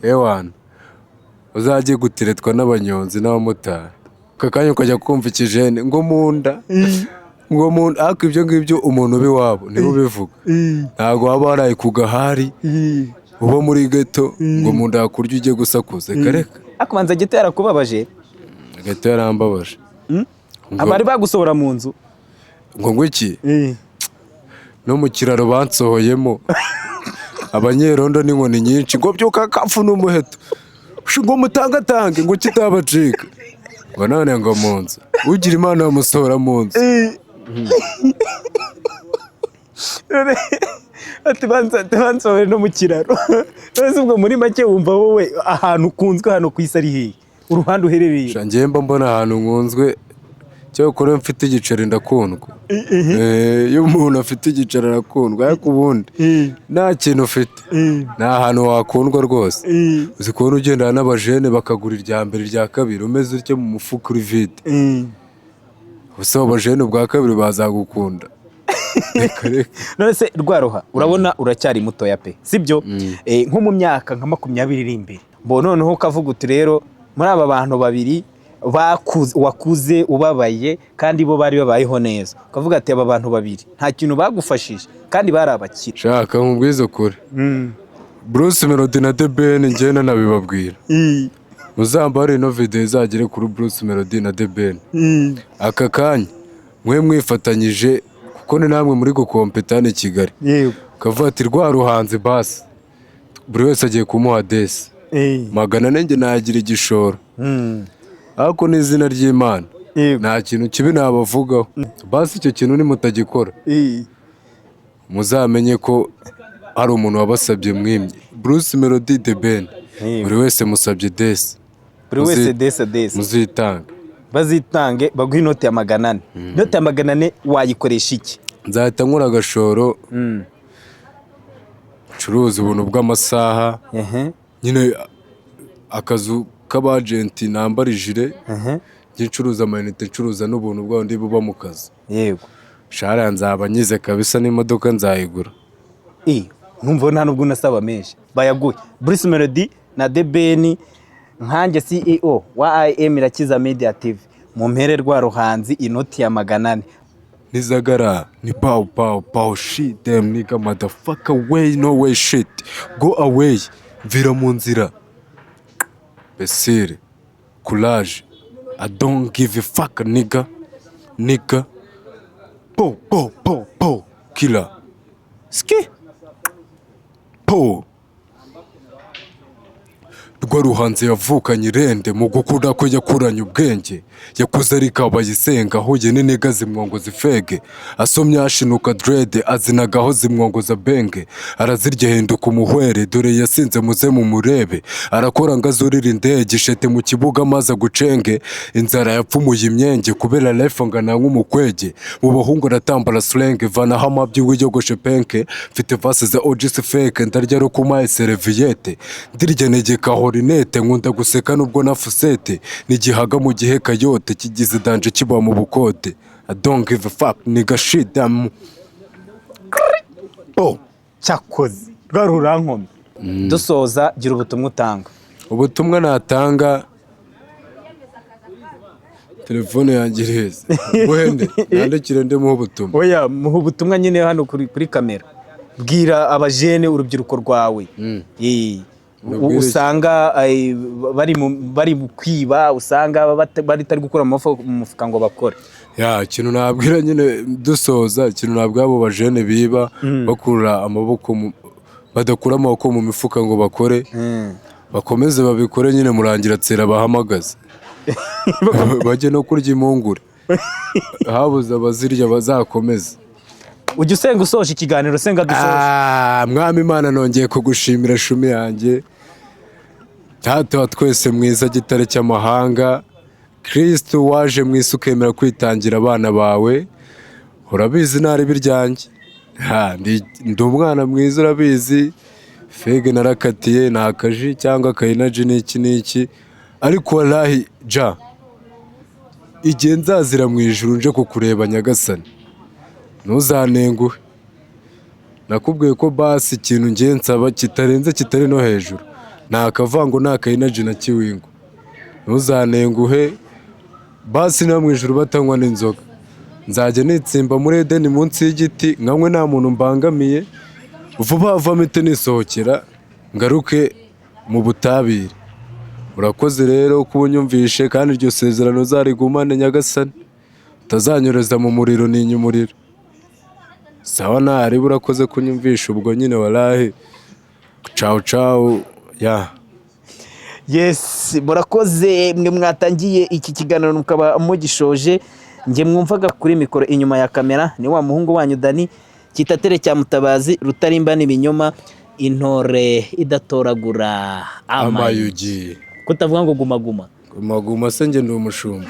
ewana, uzajye guteretwa n'abanyonzi n'abamotari, aka kanya ukajya kumva ikijene ngo mu nda, ngo mu nda. Ariko ibyo ngibyo umuntu uba iwabo niwe ubivuga. Ntabwo waba waraye ku gahari, uba muri ghetto, ngo mu nda hakurya ujye gusakuza. Reka reka. Ariko banza gito yarakubabaje. Ghetto yarambabaje. Abari bagusohora mu nzu? Ngo iki? No mu kiraro bansohoyemo, abanyerondo n'inkoni nyinshi, ngo byuka kafu n'umuheto, ngo mutangatange, ngo kitabacika, ngo none ngo mu nzu, ugira Imana bamusohora mu nzu. Ati bansohore no mu kiraro. None se ubwo muri make wumva wowe ahantu ukunzwe hano ku isi ari hehe, uruhande uherereye? Sha, njyewe mba mbona ahantu nkunzwe, cyakora iyo mfite igiceri ndakundwa. Iyo umuntu afite igiceri arakundwa, ariko ubundi nta kintu ufite nta hantu wakundwa rwose. Uzi kubona ugendana n'abajene bakagura irya mbere, irya kabiri, umeze utyo mu mufuka uri vide? Ubuse abo bajene ubwa kabiri bazagukunda? Reka reka. None se Rwaruha, urabona uracyari mutoya pe, sibyo? Nko mu myaka nka 20 iri imbere, mbo noneho ukavuga uti rero muri aba bantu babiri wakuze ubabaye kandi bo bari babayeho neza, ukavuga ati aba bantu babiri nta kintu bagufashije kandi bari abakire. Shaka nkubwize ukuri, Bruce Melody na The Ben, njyewe nanabibabwira, muzambare ino video izagere kuri Bruce Melody na The Ben. Aka kanya mwe mwifatanyije, kuko ni namwe muri gukompeta hano i Kigali, ukavuga ati rwa ruhanzi basi buri wese agiye kumuha desi 400, njye nagira igishoro. Ariko n'izina ry'Imana, nta kintu kibi nabavugaho. Basi icyo kintu nimutagikora, muzamenye ko hari umuntu wabasabye mwimye. Bruce Melody, The Ben, buri wese musabye desi. Buri wese desi desi. Muzitange. Bazitange baguhe inoti ya 400. Inoti ya 400 wayikoresha iki? Nzahita nkora agashoro, ncuruza ubuntu bw'amasaha, nyine akazu k'abajenti, nambara ijire, njye ncuruza amayinite, ncuruza n'ubuntu bwabo ndi buba mu kazi. Shara, nzaba nyize kabisa, n'imodoka nzayigura. Numva nta nubwo unasaba menshi, bayaguhe Bruce Melody na The Ben. Nkanjye CEO wa IM Irakiza Media TV, mumpere rwa ruhanzi inoti ya 400. Nizagara ni pow pow pow, shit them nigga, motherfucker, way no way, shit, go away, mvira mu nzira, besire courage, I don't give a fuck, nigga, nigga, po po po po, killer, ski po. Rwaruhanze yavukanye irende mu gukura kwe, yakuranye ubwenge, yakuze ariko abayisenga, ahuye n'iniga zimwongoza ifege, asomye ashinuka dread, azinagaho zimwongoza benge, arazirya hinduka umuhwere. Dore yasinze, muze mumurebe, arakora ngo azurire indege, ishete mu kibuga maze agucenge. Inzara yapfumuye imyenge kubera life angana nk'umukwege, mu bahungu aratambara slang, vanaho amabyi wiyogoshe penke. Mfite vase za OGs fake, ndarya rukumaye serviette, ndirya negeka horinete, nkunda guseka nubwo na fusete nigihaga mu gihe kayote kigize danger kiba mu bukote. I don't give a fuck, nigga, shit them. Oh. Cyakoze rwa rurankomye. Dusoza, gira ubutumwa utanga. Ubutumwa natanga, telefone yanjye ireze buhende, nandikire ndimuha ubutumwa. Oya, muha ubutumwa nyine hano kuri kamera, bwira abajene, urubyiruko rwawe. Mbabwire iki? Usanga bari kwiba, usanga batari gukura amaboko mu mufuka ngo bakore. Ya, ikintu nabwira nyine dusoza, ikintu nabwira abo bajene biba bakura amaboko badakura amaboko mu mifuka ngo bakore, bakomeze babikore nyine. Murangira tsera bahamagaze bajye no kurya impungure, habuze abazirya bazakomeze. Ujya usenga usoje ikiganiro, usenga dusoje. Ah, Mwami Imana, nongeye kugushimira, shumi yanjye, Data wa twese mwiza, gitare cy'amahanga, Kristo waje mu isi ukemera kwitangira abana bawe. Urabizi ntaribi ryanjye. Ha, ndi umwana mwiza, urabizi. Fege narakatiye, ni akaji cyangwa akayinaji n'iki n'iki, ariko wallahi ja igihe nzazira mu ijuru nje kukureba, Nyagasani, ntuzanenguhe. Nakubwiye ko basi ikintu ngiye nsaba kitarenze, kitari no hejuru, ni akavango, ni akayinaji na kiwingo. Ntuzanenguhe basi niba mu ijuru batanywa n'inzoga, nzajya nitsimba muri Edeni munsi y'igiti nkanywe nta muntu mbangamiye, vuba vuba mpite nisohokera ngaruke mu butabire. Urakoze rero kuba unyumvishe, kandi iryo sezerano uzarigumane, Nyagasani, utazanyoreza mu muriro ninya umuriro. Sawa, ntariba urakoze kunyumvisha. Ubwo nyine walahi, cawu cawu ya. Yes, murakoze mwe mwatangiye iki kiganiro mukaba mugishoje. Njye mwumvaga kuri mikoro, inyuma ya kamera ni wa muhungu wanyu Dani Kitatere cya Mutabazi Rutarimba n'ibinyoma, intore idatoragura amayugi. Amayugi. Kutavuga ngo guma guma. Guma guma se njye ndi umushumba?